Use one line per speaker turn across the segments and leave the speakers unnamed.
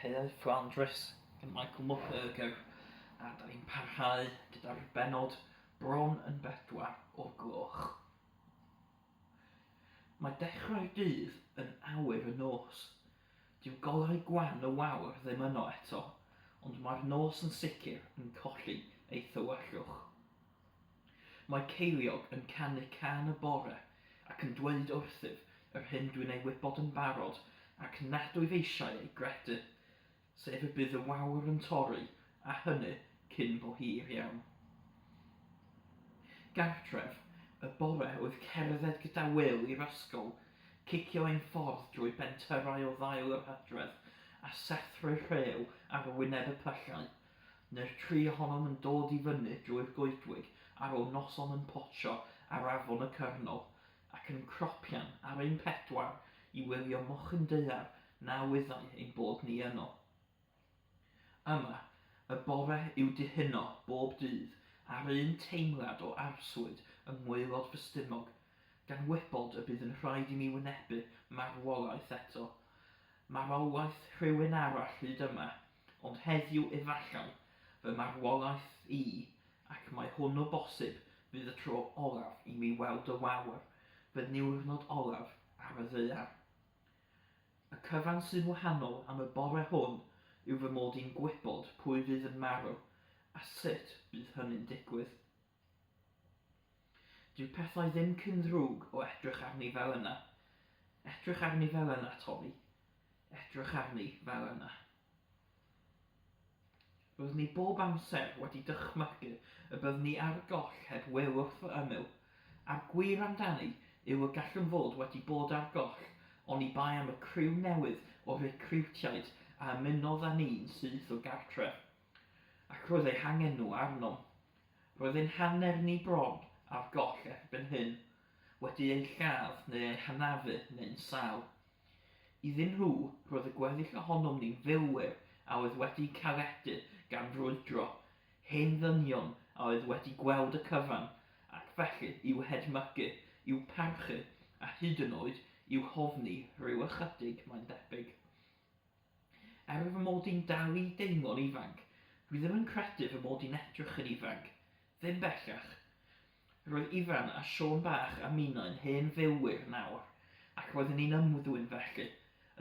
Hair Flandres gan Michael Morpurgo a da ni'n parhau gyda'r bennod bron yn bedwar o'r gloch. Mae dechrau'r dydd yn awyr y nos. Dyw golau gwan y wawr ddim yno eto, ond mae'r nos yn sicr yn colli ei thywyllwch. Mae Ceiliog yn canu cân y bore ac yn dweud wrthyf yr hyn dwi'n ei wybod yn barod ac nad wyf eisiau ei gredu, sef y bydd y wawr yn torri, a hynny cyn bo hir iawn. Gartref, y bore oedd cerdded gyda Wil i'r ysgol, cicio ein ffordd drwy bentyrrau o ddail yr hydref, a sethru'r rhew ar wyneb y pyllau, Neu'r tri ohonom yn dod i fyny drwy'r goedwig ar ôl noson yn potsio ar afon y Cyrnol, ac yn cropian ar ein pedwar i wylio mochyn daear na wyddai ein bod ni yno. Yma, y bore yw dihuno bob dydd â'r un teimlad o arswyd yng ngwaelod fy stumog, gan wybod y bydd yn rhaid i mi wynebu marwolaeth eto. Marwolaeth rhywun arall hyd yma, Ond heddiw efallai, fy marwolaeth i, ac mai hwn o bosib fydd y tro olaf i mi weld y wawr, fy niwrnod olaf ar y ddaear. Y cyfan sy'n wahanol am y bore hwn yw fy mod i'n gwybod pwy fydd yn marw a sut bydd hynny'n digwydd. Dyw pethau ddim cyn ddrwg o edrych arni fel yna. Edrych arni fel yna, Tommy. Edrych arni fel yna. Roeddwn i bob amser wedi dychmygu y byddwn i ar goll heb Wil wrth fy ymyl, a'r gwir amdani yw y gallwn fod wedi bod ar goll oni bai am y criw newydd o recriwtiaid a ymunodd â ni'n syth o gartref. Ac roedd eu hangen nhw arnom. Roedd ein hanner ni bron ar goll erbyn hyn, wedi eu lladd neu eu hanafu neu'n sâl. Iddyn nhw, roedd y gweddill ohonom ni'n filwyr a oedd wedi caledu gan frwydro, hen ddynion a oedd wedi gweld y cyfan, ac felly i'w hedmygu, i'w parchu, a hyd yn oed i'w hofni rhyw ychydig, mae'n debyg. Er fy mod i'n dal i deimlo'n ifanc, dwi ddim yn credu fy mod i'n edrych yn ifanc. Ddim bellach. Roedd Ifan a Siôn Bach a minnau'n hen filwyr nawr, ac roedden ni'n ymddwyn felly,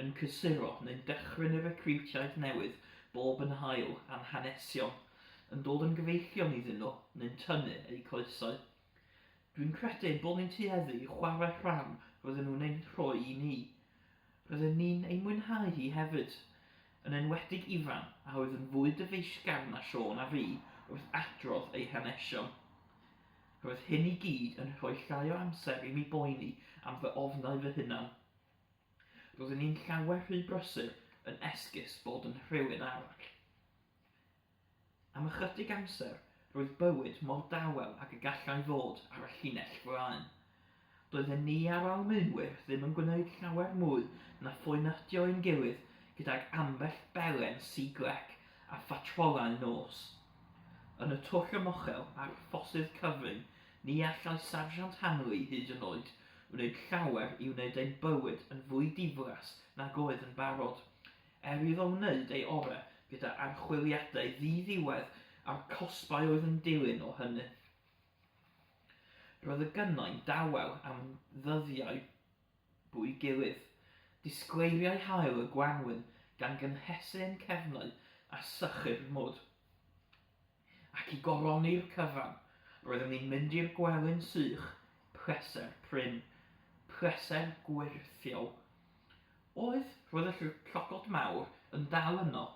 yn cysuro neu'n dychryn y recriwtiaid newydd bob yn hail a'n hanesion, yn dod yn gyfeillion iddyn nhw neu'n tynnu eu coesau. Dwi'n credu ein bod ni'n tueddu i chwarae rhan roedden nhw'n ein rhoi i ni. Roedden ni'n ei mwynhau hi hefyd, yn enwedig Ifan, a oedd yn fwy dyfeisgar na Siôn a fi wrth adrodd ei hanesion. Roedd hyn i gyd yn rhoi llai o amser i mi boeni am fy ofnau fy hunan. Roeddwn i'n llawer rhy brysur yn esgus bod yn rhywun arall. Am ychydig amser, roedd bywyd mor dawel ag y gallai fod ar y llinell flaen. Doedden ni a'r Almaenwyr ddim yn gwneud llawer mwy na phoenydio ein gilydd gydag ambell belen siglec a phatrolau nos. Yn y twll ymochel a'r ffosydd cyfyng, ni allai Sarjant Hanley hyd yn oed wneud llawer i wneud ein bywyd yn fwy diflas nag oedd yn barod. Er iddo wneud ei orau gyda archwiliadau ddi-ddiwedd a'r cosbau oedd yn dilyn o hynny. Roedd y gynnau'n dawel am ddyddiau bwy gilydd. Disgleiriai haul y gwanwyn gan gynhesu ein cefnau a sychu'r mwd. Ac i goroni'r cyfan, roeddem ni'n mynd i'r gwely'n sych, pleser prin, pleser gwyrthiol. Oedd, roedd y llygod mawr yn dal yno,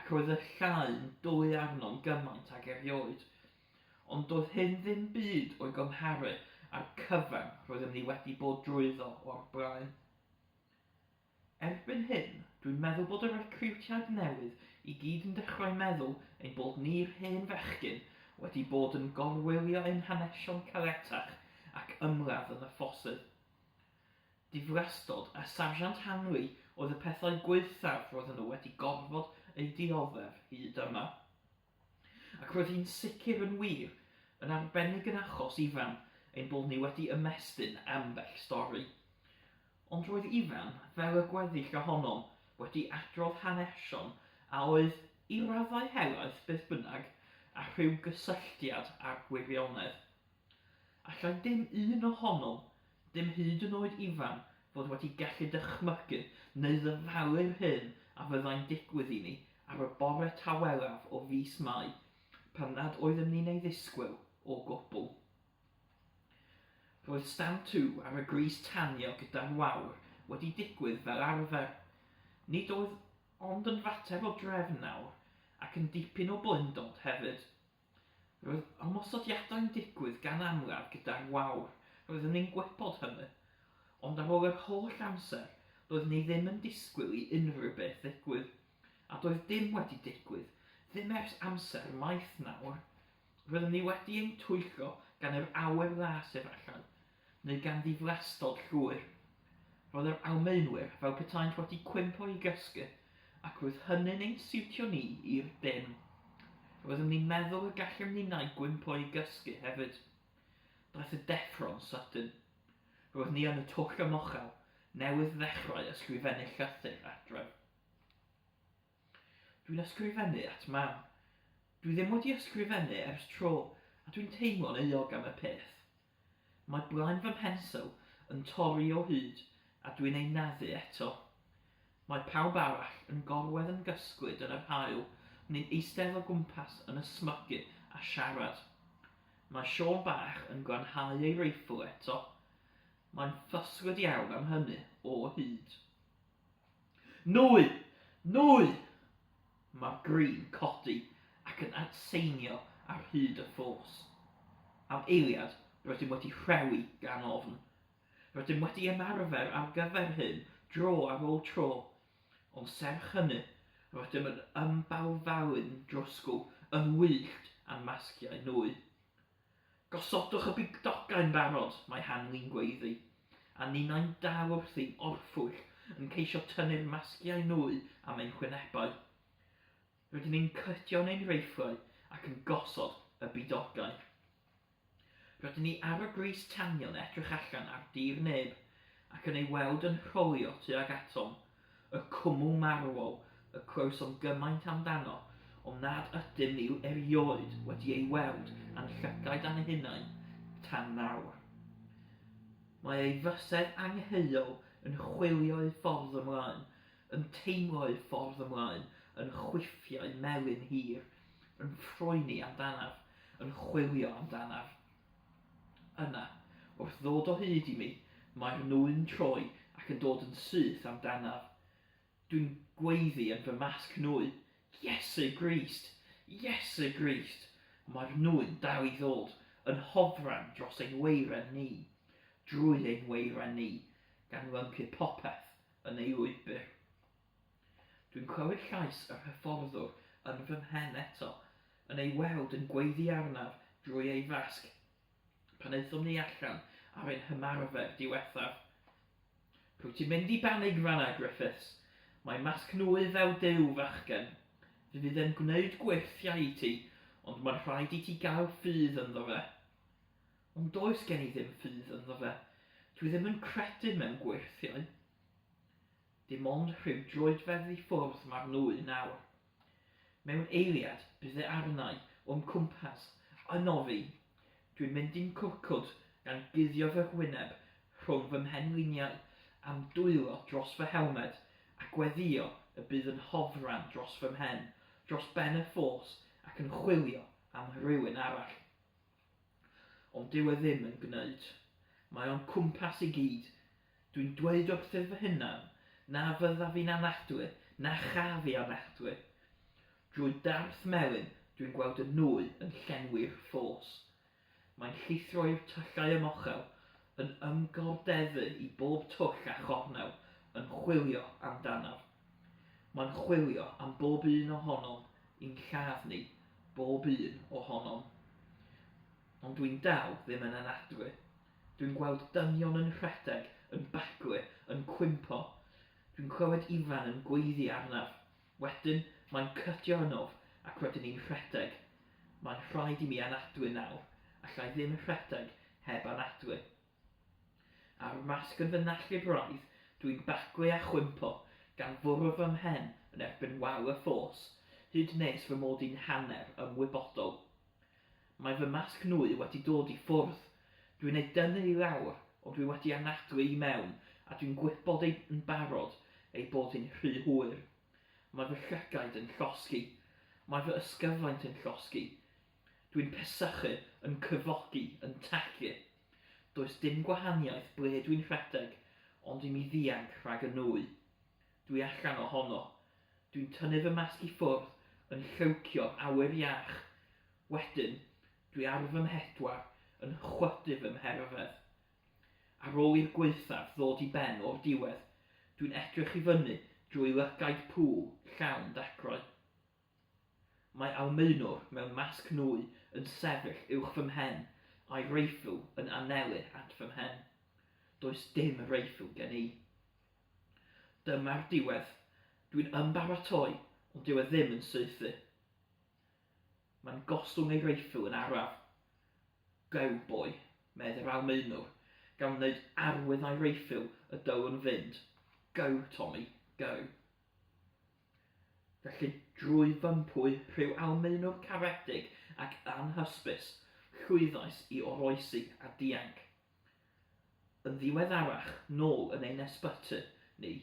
ac roedd y llau'n dwlu arno'n gymaint ag erioed. Ond doedd hyn ddim byd o'i gymharu â'r cyfan roeddem ni wedi bod drwyddo o'r blaen. Erbyn hyn, dwi'n meddwl bod y recriwtiaid newydd i gyd yn dechrau meddwl ein bod ni'r hen fechgyn wedi bod yn gorwylio ein hanesion caletach ac ymladd yn y ffosydd. Diflastod a Sarjant Hanley oedd y pethau gwaethaf roedden nhw wedi gorfod eu dioddef hyd yma. Ac roedd hi'n sicr yn wir, yn arbennig yn achos Ifan, ein bod ni wedi ymestyn ambell stori. Ond roedd Ifan, fel y gweddill ohonom, wedi adrodd hanesion a oedd, i raddau helaeth beth bynnag, â rhyw gysylltiad â'r gwirionedd. Allai dim un ohonom, dim hyd yn oed Ifan, fod wedi gallu dychmygu neu ddyfalu'r hyn a fyddai'n digwydd i ni ar y bore tawelaf o fis Mai, pan nad oeddem ni'n ei ddisgwyl o gwbl. Roedd Stand To ar y gris tanio gyda'r wawr wedi digwydd fel arfer. Nid oedd ond yn fater o drefn nawr, ac yn dipyn o boendod hefyd. Roedd ymosodiadau'n digwydd gan amlaf gyda'r wawr, roeddwn i'n gwybod hynny. Ond ar ôl yr holl amser, doeddwn i ddim yn disgwyl i unrhyw beth ddigwydd. A doedd dim wedi digwydd, ddim ers amser maith nawr. Roeddwn i wedi ein twyllo gan yr awyr las efallai, neu gan ddiflastod llwyr. Roedd yr Almaenwyr fel petaent wedi cwympo i gysgu, ac roedd hynny'n ein siwtio ni i'r dim. Roeddem ni'n meddwl y gallem ninnau gwympo i gysgu hefyd. Daeth y deffro'n sydyn. Roedd ni yn y twll ymochel, newydd ddechrau ysgrifennu llythyr adref. Dwi'n ysgrifennu at Mam. Dwi ddim wedi ysgrifennu ers tro, a dwi'n teimlo'n euog am y peth. Mae blaen fy mhensil yn torri o hyd a dwi'n ei naddu eto. Mae pawb arall yn gorwedd yn gysglyd yn yr haul neu'n eistedd o gwmpas yn ysmygu a siarad. Mae Siôn bach yn glanhau ei reiffl eto. Mae'n ffyslyd iawn am hynny o hyd. Nwy! Nwy! Mae'r gri'n codi ac yn atseinio ar hyd y ffos. Am eiliad, rydym wedi rhewi gan ofn. Rydym wedi ymarfer ar gyfer hyn dro ar ôl tro, ond serch hynny, rydym yn ymbalfalu'n drwsgl, yn wyllt â'n masgiau nwy. Gosodwch y bigdogau'n barod, mae Hanley'n gweiddi, a ninnau'n dal wrthi'n orffwyll yn ceisio tynnu'r masgiau nwy am ein hwynebau. Rydyn ni'n cytio'n ein reifflau ac yn gosod y bidogau. Rydyn ni ar y gris tanio'n edrych allan ar dir neb ac yn ei weld yn rholio tuag atom, y cwmwl marwol y clywsom gymaint amdano, ond nad ydym ni erioed wedi ei weld â'n llygaid a'n hunain tan nawr. Mae ei fysedd angheuol yn chwilio'i ffordd ymlaen, yn teimlo'i ffordd ymlaen, yn chwiffiau melyn hir, yn ffroeni amdanaf, yn chwilio amdanaf. Yna, wrth ddod o hyd i mi, mae'r nwy'n troi ac yn dod yn syth amdanaf. Dwi'n gweiddi yn fy masg nwy, Iesu Grist! Iesu Grist! Mae'r nwy'n dal i ddod, yn hofran dros ein weiren ni, drwy ein weiren ni, gan lyncu popeth yn ei lwybr. Dwi'n clywed llais yr hyfforddwr yn fy mhen eto, yn ei weld yn gweiddi arnaf drwy ei fasg pan aethom ni allan ar ein hymarfer diwethaf. Pwy ti'n mynd i banig fan'na, Griffiths? Mae masg nwy fel Duw, fachgen. Fe fydd e'n gwneud gwyrthiau i ti, ond mae'n rhaid i ti gael ffydd ynddo fe. Ond does gen i ddim ffydd ynddo fe. Dwi ddim yn credu mewn gwyrthiau. Dim ond rhyw droedfedd i ffwrdd mae'r nwy nawr. Mewn eiliad, bydd e arnai, o'm cwmpas, yno fi. Dwi'n mynd i'n cwrcwd, gan guddio fy hwyneb rhwng fy mhengliniau a'm dwylo dros fy helmed, a gweddïo y bydd yn hofran dros fy mhen, dros ben y ffos ac yn chwilio am rywun arall. Ond dyw e ddim yn gwneud. Mae o'n cwmpas i gyd. Dwi'n dweud wrthyf fy hunan na fyddaf i'n anadlu, na chaf i anadlu. Drwy darth melyn dwi'n gweld y nwy yn llenwi'r ffos. Mae'n llithro i'r tyllau ymochel, yn ymgordeddu i bob twll a chornel, yn chwilio amdanaf. Mae'n chwilio am bob un ohonom i'n lladd ni, bob un ohonom. Ond dwi'n dal ddim yn anadlu. Dwi'n gweld dynion yn rhedeg, yn baglu, yn cwympo. Dwi'n clywed Ifan yn gweiddi arnaf. Wedyn, mae'n cydio ynof ac rydyn ni'n rhedeg. Mae'n rhaid i mi anadlu nawr. Alla i ddim rhedeg heb anadlu. A'r masg yn fy nallu braidd, dwi'n baglu a chwympo, gan fwrw fy mhen yn erbyn wal y ffos, hyd nes fy mod i'n hanner ymwybodol. Mae fy masg nwy wedi dod i ffwrdd. Dwi'n ei dynnu i lawr, ond dwi wedi anadlu i mewn a dwi'n gwybod ei yn barod ei bod hi'n rhy hwyr. Mae fy llygaid yn llosgi. Mae fy ysgyfaint yn llosgi. Dwi'n pesychu, yn cyfogi, yn tagu. Does dim gwahaniaeth ble dwi'n rhedeg ond i mi ddianc rhag y nwy. Dwi allan ohono. Dwi'n tynnu fy masg i ffwrdd, yn llewcio'r awyr iach. Wedyn, dwi ar fy mhedwar, yn chwydu fy mherfedd. Ar ôl i'r gwaethaf ddod i ben o'r diwedd, dwi'n edrych i fyny drwy lygaid pŵl llawn dagrau. Mae Almaenwr mewn masg nwy yn sefyll uwch fy mhen, a'i reiffl yn anelu at fy mhen. Does dim reiffl gen i. Dyma'r diwedd. Dwi'n ymbaratoi, ond dyw e ddim yn saethu. Mae'n gostwng ei reiffl yn araf. Go, boy, medd yr Almaenwr, gan wneud arwydd â'i reiffl y dylwn fynd. Go, Tommy, go. Felly, drwy fympwy rhyw Almaenwr caredig ac anhysbys, llwyddais i oroesi a dianc. Yn ddiweddarach, nôl yn ein ysbyty ni,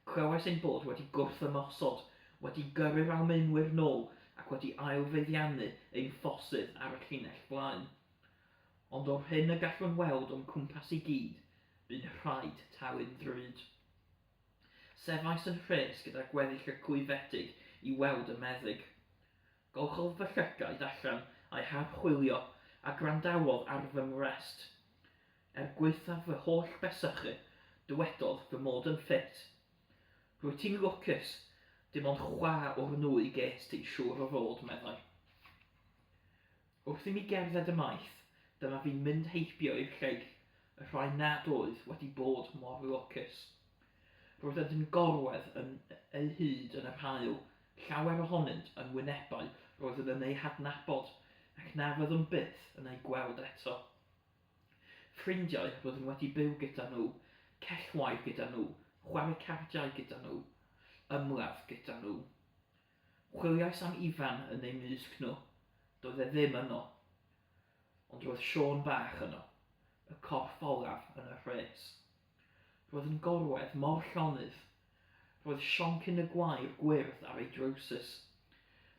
clywais ein bod wedi gwrthymosod, wedi gyrru'r Almaenwyr nôl ac wedi ail-feddiannu ein ffosydd ar y llinell flaen. Ond o'r hyn y gallwn weld o'm cwmpas i gyd, bu'n rhaid talu'n ddrud. Sefais yn rhes gyda gweddill y clwyfedig i weld y meddyg. Golchodd fy llygaid allan a'u harchwilio, a gwrandawodd ar fy mrest. Er gwaethaf fy holl besychu, dywedodd fy mod yn ffit. Rwyt ti'n lwcus, dim ond chwa o'r nwy ges ti, siŵr o fod, meddai. Wrth i mi gerdded ymaith, dyma fi'n mynd heibio i'r lleill, y rhai nad oedd wedi bod mor lwcus. Roeddent yn gorwedd yn eu hyd yn yr haul, llawer ohonynt yn wynebau roeddwn yn eu hadnabod ac na fyddwn byth yn eu gweld eto. Ffrindiau roeddwn wedi byw gyda nhw, cellwair gyda nhw, chwarae cardiau gyda nhw, ymladd gyda nhw. Chwiliais am Ifan yn eu mysg nhw. Doedd e ddim yno. Ond roedd Siôn bach yno, y corff olaf yn y rhes. Roedd yn gorwedd mor llonydd. Roedd sioncyn y gwair gwyrdd ar ei drowsus.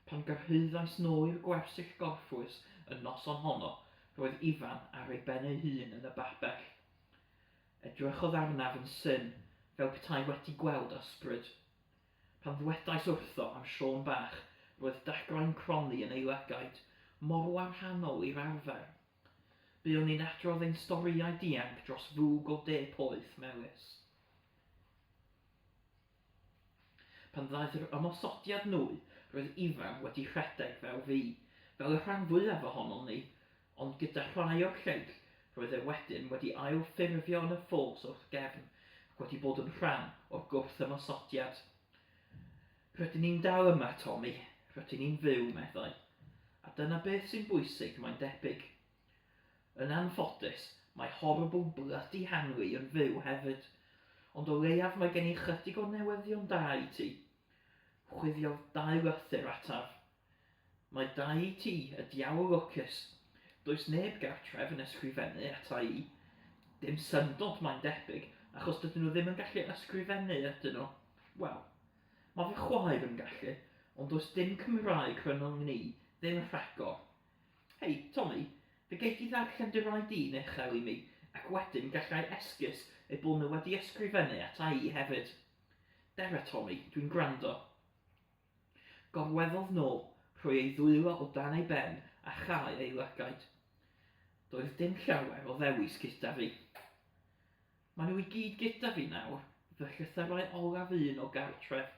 Pan gyrhaeddais nôl i'r gwersyll gorffwys y noson honno, roedd Ifan ar ei ben ei hun yn y babell. Edrychodd arnaf yn syn, fel petai wedi gweld ysbryd. Pan ddwedais wrtho am Siôn bach, roedd dagrau'n cronni yn ei lygaid, mor wahanol i'r arfer. Buon ni'n adrodd ein storïau dianc dros fwg o de poeth melys. Pan ddaeth yr ymosodiad nwy, roedd Ifan wedi rhedeg fel fi, fel y rhan fwyaf ohonon ni, ond gyda rhai o'r lleill, roedd e wedyn wedi ail-ffurfio yn y ffos wrth gefn ac wedi bod yn rhan o'r gwrthymosodiad. Rydyn ni'n dal yma, Tommy. Rydyn ni'n fyw, meddai. A dyna beth sy'n bwysig, mae'n debyg. Yn anffodus, mae Horrible Bloody Hanley yn fyw hefyd. Ond o leiaf mae gen i chydig o newyddion da i ti. Chwifiodd dau lythyr ataf. Mae dau i ti, y diawl lwcus. Does neb gartref yn ysgrifennu ata i. Dim syndod, mae'n debyg, achos dydyn nhw ddim yn gallu ysgrifennu, ydyn nhw? Wel, mae fy chwaer yn gallu, ond does dim Cymraeg rhyngom ni, ddim rhagor. Hei, Tommy, fe gei di ddarllen dy rai di'n uchel i mi, ac wedyn gallai esgus eu bod nhw wedi ysgrifennu ata i hefyd. Dere, Tommy, dwi'n gwrando. Gorweddodd nôl, rhoi ei ddwylo o dan ei ben a chau ei lygaid. Doedd dim llawer o ddewis gyda fi. Maen nhw i gyd gyda fi nawr, fy llythyrau olaf un o gartref.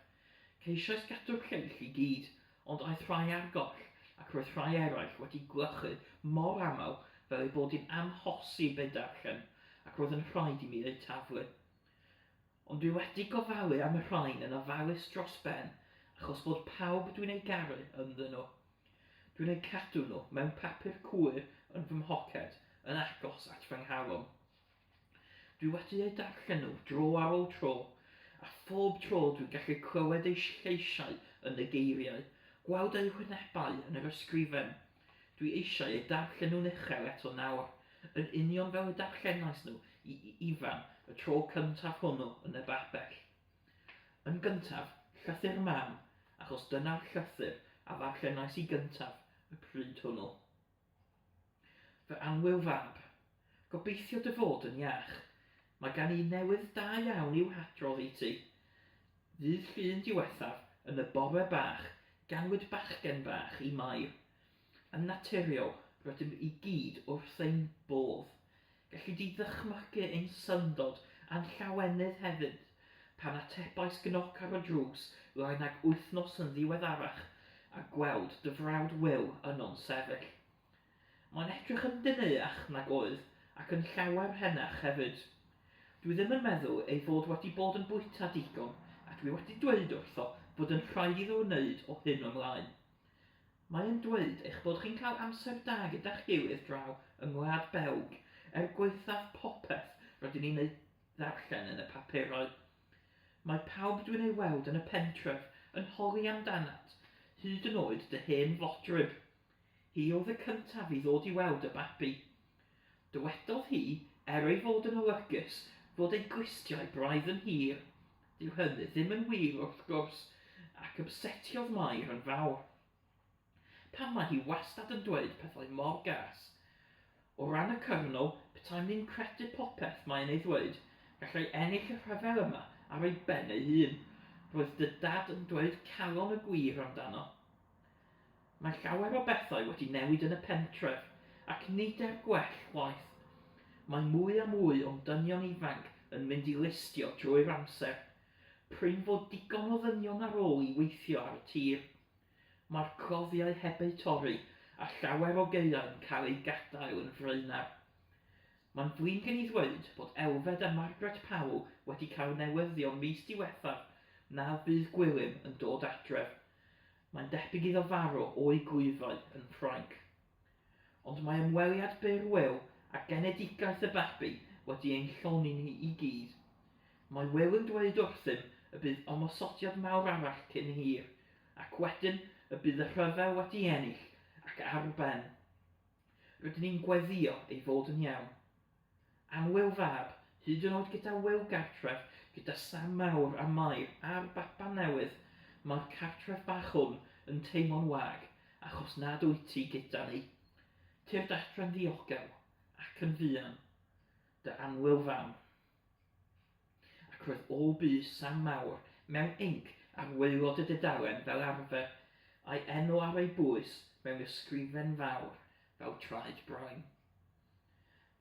Ceisiais gadw'r lleill i gyd, ond aeth rhai ar goll ac roedd rhai eraill wedi gwlychu mor aml fel ei bod hi'n amhosib eu darllen ac roedd yn rhaid i mi eu taflu. Ond dwi wedi gofalu am y rhain yn ofalus dros ben achos bod pawb dwi'n ei garu ynddyn nhw. Dwi'n eu cadw nhw mewn papur cwyr yn fy mhoced yn agos at fy nghalon. Dwi wedi eu darllen nhw dro ar ôl tro, A phob tro dwi'n gallu clywed eu lleisiau yn y geiriau, gweld eu hwynebau yn yr ysgrifen. Dwi eisiau eu darllen nhw'n uchel eto nawr, yn union fel y darllenais nhw i Ifan y tro cyntaf hwnnw yn y babell. Yn gyntaf, llythyr mam, achos dyna'r llythyr a ddarllenais i gyntaf y pryd hwnnw. Fy annwyl fab, gobeithio dy fod yn iach. Mae gan i newydd da iawn i'w hadrodd i ti. Ddydd Llun diwethaf, yn y bore bach, ganwyd bachgen bach i Mair. Yn naturiol, rydym i gyd wrth ein bodd. Galli di ddychmygu ein syndod a'n llawenydd hefyd pan atebais gnoc ar y drws lai nag wythnos yn ddiweddarach a gweld dy frawd Wil yno'n sefyll. Mae'n edrych yn deneuach nag oedd ac yn llawer henach hefyd. Dwi ddim yn meddwl ei fod wedi bod yn bwyta digon a dwi wedi dweud wrtho fod yn rhaid iddo wneud o hyn ymlaen. Mae e'n dweud eich bod chi'n cael amser da gyda'ch gilydd draw yng Ngwlad Belg, er gwaethaf popeth rydyn ni'n ei ddarllen yn y papurau. Mae pawb dwi'n ei weld yn y pentref yn holi amdanat, hyd yn oed dy hen fodryb. Hi oedd y cyntaf i ddod i weld y babi. Dywedodd hi, er ei fod yn olygus, fod ei glustiau braidd yn hir. Dyw hynny ddim yn wir, wrth gwrs, ac ypsetiodd Mair yn fawr. Pam mae hi wastad yn dweud pethau mor gas? O ran y Cyrnol, petaem ni'n credu popeth mae'n ei ddweud, gallai ennill y rhyfel yma ar ei ben ei hun. Roedd dy dad yn dweud calon y gwir amdano. Mae llawer o bethau wedi newid yn y pentref, ac nid er gwell chwaith. Mae mwy a mwy o'n dynion ifanc yn mynd i listio drwy'r amser. Prin fod digon o ddynion ar ôl i weithio ar y tir. Mae'r cloddiau heb eu torri, a llawer o gaeau'n cael eu gadael yn fraenar. Mae'n flin gen i ddweud bod Elfed a Margaret Powell wedi cael newyddion mis diwethaf na fydd Gwilym yn dod adref. Mae'n debyg iddo farw o'i glwyfau yn Ffrainc. Ond mae ymweliad byr Wil a genedigaeth y babi wedi ein llonni ni i gyd. Mae Wil yn dweud wrthym y bydd ymosodiad mawr arall cyn hir, ac wedyn y bydd y rhyfel wedi ennill ac ar ben. Rydyn ni'n gweddïo ei fod yn iawn. Annwyl fab, hyd yn oed gyda Wil gartref, gyda Sam mawr a Mair a'r baban newydd, mae'r cartref bach hwn yn teimlo'n wag achos nad wyt ti gyda ni. Tyrd adre'n ddiogel, ac yn fuan. Dy annwyl fam. Ac roedd ôl bys Sam Mawr mewn inc ar waelod y dudalen fel arfer, a'i enw ar ei bwys mewn ysgrifen fawr fel traed brain.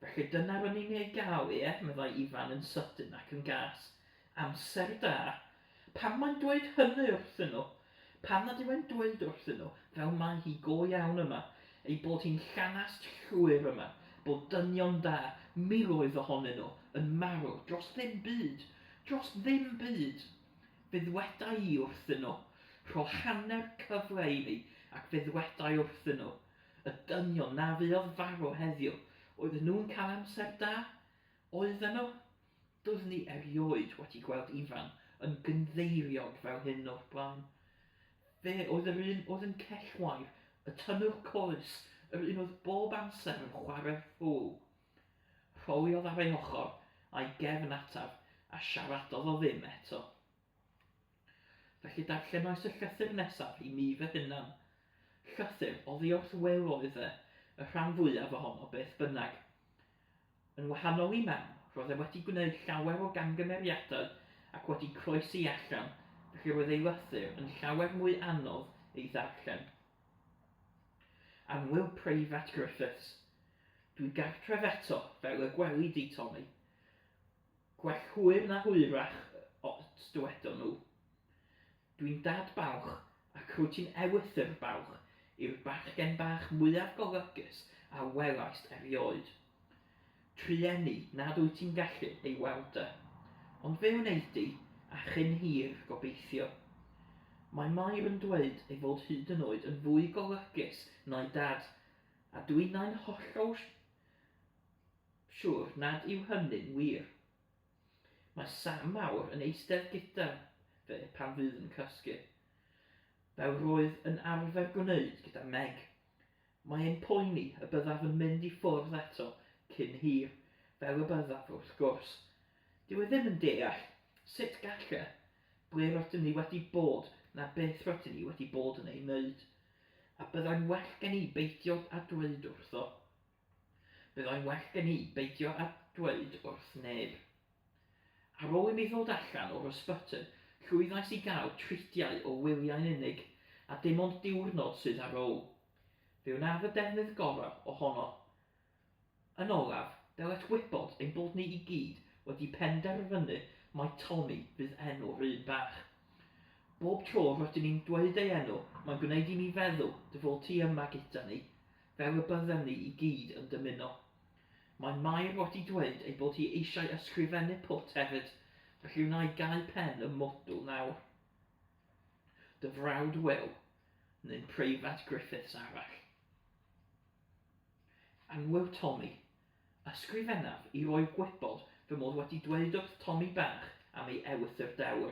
Felly dyna r'yn ni'n ei gael, ie? meddai Ifan yn sydyn ac yn gas. Amser da! Pam mae'n dweud hynny wrthyn nhw? Pam nad yw e'n dweud wrthyn nhw, fel mae hi go iawn yma, ei bod hi'n llanast llwyr yma, bod dynion da, miloedd ohonyn nhw, yn marw dros ddim byd? Dros ddim byd! Fe ddweda i wrthyn nhw, rho hanner cyfle i mi, ac fe ddweda i wrthyn nhw, y dynion na fuodd farw heddiw, oedden nhw'n cael amser da? Oedden nhw? Doeddwn i erioed wedi gweld Ifan yn gynddeiriog fel hyn o'r blaen. Fe oedd yr un oedd yn cellwair, y tynnwr coes, yr un oedd bob amser yn chwarae'r ffŵl. Rholiodd ar ei ochr, a'i gefn ataf, a siaradodd o ddim eto. Felly darllenais y llythyr nesaf i mi fy hunan. Llythyr oddi wrth Wil oedd e, y rhan fwyaf ohono beth bynnag. Yn wahanol i Mam, roedd e wedi gwneud llawer o gamgymeriadau ac wedi croesi allan, felly roedd ei lythyr yn llawer mwy anodd ei ddarllen. Annwyl Preifat Griffiths, Dwi gartref eto, fel y gweli di, Tommy. Gwell hwyr na hwyrach, os dywedon nhw. Dwi'n dad balch, ac rwyt ti'n ewythr balch i'r bachgen bach mwyaf golygus a welaist erioed. Trueni nad wyt ti'n gallu ei weld e. Ond fe wnei di, a chyn hir, gobeithio. Mae Mair yn dweud ei fod hyd yn oed yn fwy golygus na'i dad, a dwinnau'n hollol siŵr nad yw hynny'n wir. Mae Sam mawr yn eistedd gyda fe pan fydd yn cysgu, fel roedd yn arfer gwneud gyda Meg. Mae e'n poeni y byddaf yn mynd i ffwrdd eto cyn hir, fel y byddaf wrth gwrs. Dyw e ddim yn deall sut gall e, ble rydyn ni wedi bod na beth rydyn ni wedi bod yn ei wneud. A byddai'n well gen i beidio â dweud wrtho. Byddai'n well gen i beidio â dweud wrth neb. Ar ôl i mi ddod allan o'r ysbyty, llwyddais i gael tridiau o wyliau'n unig, a dim ond diwrnod sydd ar ôl. Fe wnaf y defnydd gorau ohono. Yn olaf, dylet wybod ein bod ni i gyd wedi penderfynu mai Tommy fydd enw'r un bach. Bob tro rydyn ni'n dweud ei enw, mae'n gwneud i mi feddwl dy fod ti yma gyda ni, fel y byddem ni i gyd yn dymuno. Mae Mair wedi dweud ei bod hi eisiau ysgrifennu pwt hefyd, felly wna i gau pen y mwdwl nawr. Dy frawd Wil, neu'n Preifat Griffiths arall. Annwyl Tommy, Ysgrifennaf i roi gwybod fy mod wedi dweud wrth Tommy bach am ei ewythr dewr,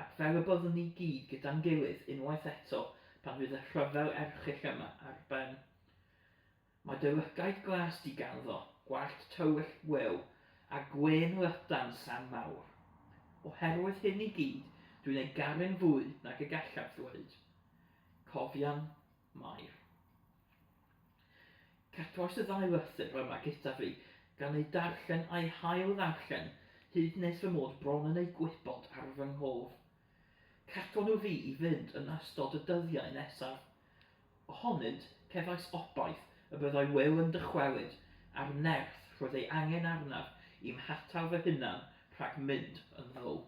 ac fel y byddwn ni gyd gyda'n gilydd unwaith eto pan fydd y rhyfel erchyll yma ar ben. Mae dy lygaid glas di ganddo, gwallt tywyll Wil, a gwên lydan Sam Mawr. Oherwydd hyn i gyd, dwi'n ei garu'n fwy nag y gallaf ddweud. Cofian Mair. Cadwais y ddau lythyr yma gyda fi, gan eu darllen a'u hail-ddarllen hyd nes fy mod bron yn eu gwybod ar fy nghof. Cadwon nhw fi i fynd yn ystod y dyddiau nesaf. Ohonynt, cefais obaith y byddai Wil yn dychwelyd, a'r nerth roedd ei angen arnaf i'm hatal fy hunan rhag mynd yn ddwl.